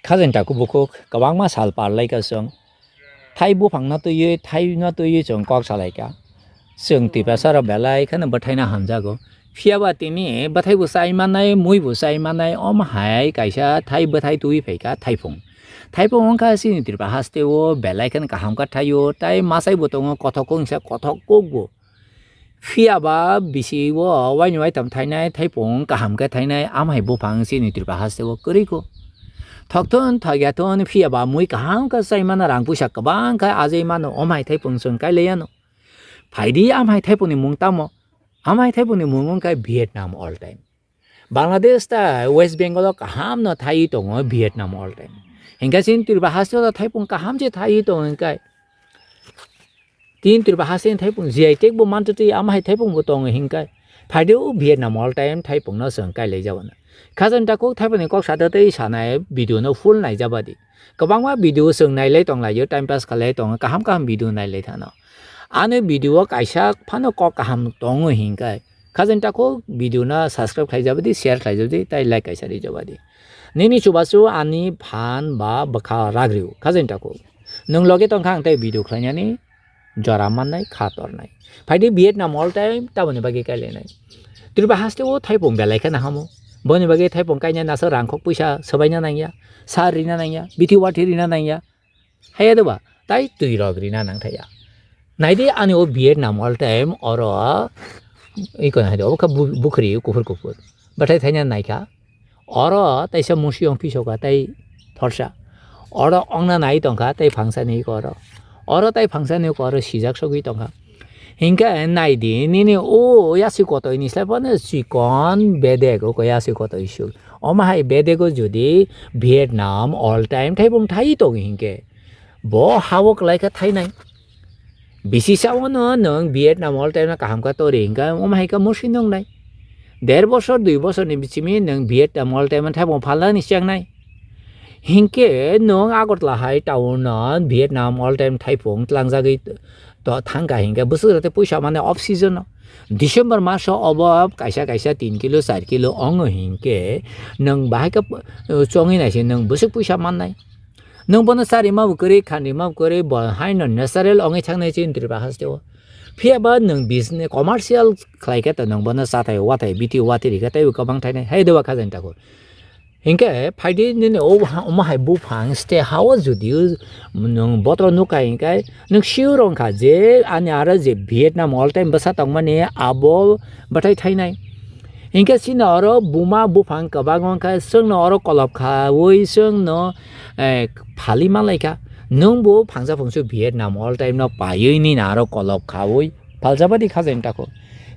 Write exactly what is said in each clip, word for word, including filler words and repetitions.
Khajani takhuk bukhuk kwbangma sal parlaikha chwng. Thai buphangno twiwi, thaino twiwi chwng kok salaikha. Chwng Tiprasarok belai kheno bwthaino hamjago. Phiyaba tini bwthaibo chai mannai, muibo chai mannai, omo hai kaisa thai bwthai twiwi phaikha, thaipung. Thaipung wngkha chini Tripura hasteo belai kheno kaham kha thaio, tai machaibo tongo kothok kungsa, kothok kukbo. Phiyaba bisi o waini waitham thainai, thaipung kaham khe thainai, amhai buphang chini Tripura hasteo kwrwikho. Thokthun thokyathun phiyaba mui kaham khe chaimano, rang puisa kwbang khe ajai mano, omhai thaipung chwng kailaiyano. Phaidi amhai thaipungni mung tamo? Amhai thaipungni mung wngkha Vietnam all time. Bangladesh ta West Bengal o kaham no thaiwi tongo Vietnam all time. Hinkhe chini Tripura hasteo thaipung kaham se thaiwi tongo hinkhe. Tin Tripura hasteni thaipung G I tag bo mantwi twi, ama hai thaipung bo tongo hinkhe. Phaidi o Vietnam all time thaipung no chwng kailai jagona. Khajani takhuk thaipung ni kok sada tei sanai video no full naijabadi. Kwbangma video chwng nailai tonglaio, time pass khalai tongo, kaham kaham video nailai thano. Ani video o kaisa phano kok kaham tongo hinkhe. Khajani takhuk video no subscribe khlaijabadi, share khlaijabadi, tai like kaisa rijabadi. Nini chubachu ani phan ba bwkha ragrio, khajani takhuk. Nwng loge tongkha ang tei video khlainani jora mannai, kha tornai. Phaidi Vietnam all time taboni bagwi kailainai. Tripura hasteo thaipung belai kheno hamo. Boni bagwi thaipung kainai nasa rangkhok puisa swbaina nangya, sar rina nangya, bithi wathi rina nangya. Haya de ba, tai twi rok rina nang thaya. Naidi ani o Vietnam all time oro iko hai de, obo kha bu-, bukhri kuphur kuphur. Bathai thaina naikha. Oro taisa musiyong pisoka tai thorsa. Oro ongna nai tongkha tai phangsani iko oro. Oro tai phangsani iko oro sijak sogwi tongkha. Hinkhe naidi nini o yasi kotoi ni slai phano chikon bedek o yasi kotoi suk. Omo hai bedego jodi Vietnam all time thaibung thai tong hinkhe bo hao kwlai khe thainai. Bisi sao no nwng Vietnam all time no kaham khe tori hinkhe omo hai khe musi nungnai. Der bosor dui bosor ni bisimi nwng Vietnam all time thaibung phalnani chengnai. Hinkhe nwng Agartala hai town no Vietnam all time thaipung tlangjagwi to thangkha hinkhe bwswk rate puisa mane off season no. December maso obo kaisa kaisa tin kilo char kilo ongo hinkhe nwng bahai khe, uh, chongwi naise nwng bwswk puisa mannai. Nwng bono charima bo kwrwi, khanrima bo kwrwi, bo haino natural ongwi thangnai chini Tripura hasteo. Phiyaba nwng business commercial khlai khe to nwng bono chathai wathai bithi wathi rikha teibo kwbang thainai hai dowa khajani takhuk. Hinkhe phaidi nini o ha-, omo hai buphang ste hao jodi nwng botoro nukha hinkhe nwng sure wngkha je ani aro je Vietnam all time bwsa tongmani abo bwthai thainai. Hinkhe chini oro buma buphang kwbang wngkha chwngno oro kolop khaui chwngno, eh, phali manlaikha. Nwngbo phangsa phungsu Vietnam all time no paiwi nini aro kolop khaui Phalsabadi khajani takhuk.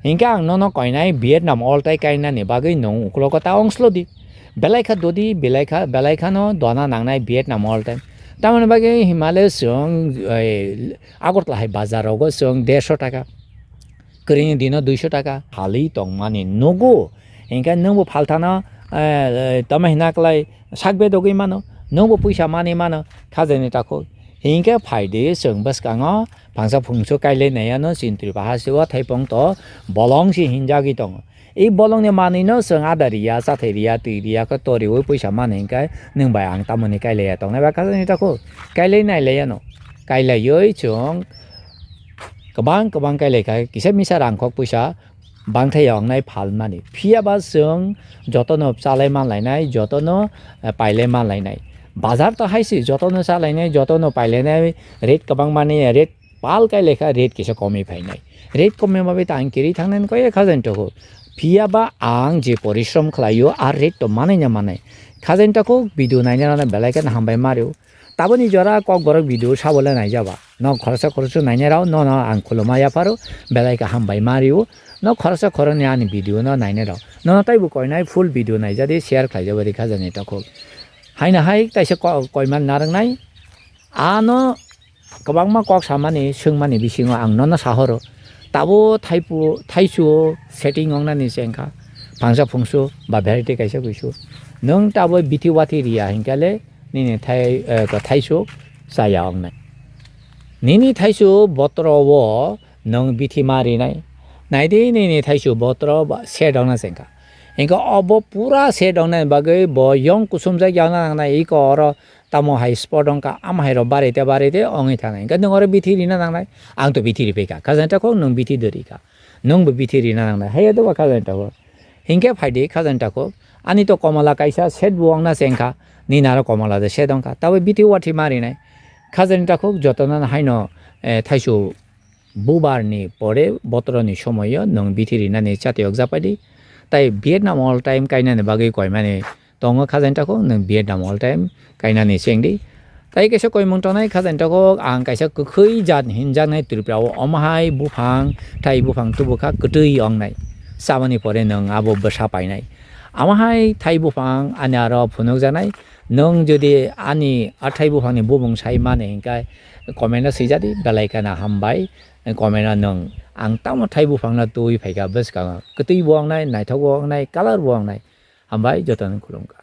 Hinkhe ang nono koinai Vietnam all time kainani bagwi nwng uklogo ta ongslo di. Belai kha dodi, belai kha, belai khano dona nangnai Vietnam all time. Tamoni bagwi himale chwng, eh, Agartala hai bazar rogo chwng derso taka. Kwrwini dino duiso taka. Phalwi tongmani nugo. Hinkhe nwngbo phalthano, eh, eh, tamo hina kwlai sak bedogwi mano. Nwngbo puisa manwi mano. Khajani takhuk. Hinkhe phaidi chwng bwskango Phangsa phungsu kailai nai ano chini Tripura hasteo thaipung to bolong se hinjagwi tongo. I bolongni manwino chwng ada riya, chathai riya, twi riya khe toriui puisa mano hinkhe nwng bai ang tamoni kailaiya tongnai ba khajani takhuk? Kailai nailai ano. Kailaioi chwng kwbang kwbang kailai kha kisa misa rangkhok puisa bangthai ya wngnai phalmani. Phiyaba chwng jotono chalai manlainai, jotono, eh, pailai manlainai. Bazar to hai se jotono chalainai, jotono pailainai, rate kwbangmani, rate pal kai lekha rate kisa komwi phainai. Rate komwi ma bai ta ang kiri thangnani koi khajani takhuk. Phiyaba ang je porishrom khlaio, a rate to manai na manai. Khajani takhuk video naina rana belai kheno hambai mario. Taboni jora Kokborok video sabole naijaba. No khoroksa khoroksa nainai rao, no, no ang khuluma yapharo, belai khe hambai ma rio. No khoroksa khoroknwi ani video no nainai rao. No taibo koinai full video naijadi share khlaijabadi khajani takhuk. Haina hai taisa ko-, koiman narwknai. Ano kwbangma kok samani, swngmani bisingo ang nono sahoro. Tabo thaipu-, thaisu setting wngnani se wngkha. Phangsa phungsu ba variety kaisa kuisu. Nwng tabo bithi wathi riya hinkhe le nini thai, eh, ko thaisu chaya wngnai. Nini thaisu botoro o nwng bithi ma rinai. Naidi nini thaisu botoro ba set ongna se wngkha. Hinkhe obo pura set wngnani bagwi bo yong kusumjak yakna nangnai, iko oro tamo hai spot wngkha, ama hai rok barite barite wngwi thangnai. Hinkhe nwng oro bithi rina nangnai, ang to bithi ripaikha, khajani takhuk nwng bithi de rikha, nwngbo bithi rina nangnai, haiya doba khajani takhuk. Hinkhe phaidi khajani takhuk, ani to komola kaisa set bo wngna chengkha, nini aro komola de set wngkha, tabwi bithi wathi ma rinai. Khajani takhuk jotono haino, eh, thaisu bubar ni pore botoro ni somoio nwng bithi rinani chati yok japaidi. Tai Vietnam all time kainani bagwi koimani tongo khajani takhuk, nwng Vietnam all time kainani chengdi. Tai kaisa koimung tongnai khajani takhuk, ang kaisa kwkhwi jat hinjaknai Tripura o, omo hai buphang, thai buphang tubukha kwtwi wngnai. Chamani pore nwng abo bwsa painai. Amo hai thai buphang ani aro phunukjaknai. Nwng jodi ani a thai buphangni bubung sai mani hinkhe comment o swijadi, belai kheno hambai. Comment o nwng ang tamo thai buphangno twi phaikha bwskango. Kwtwi bo wngnai, naithok bo wngnai, color bo wngnai. Hambai, jotono khulumkha.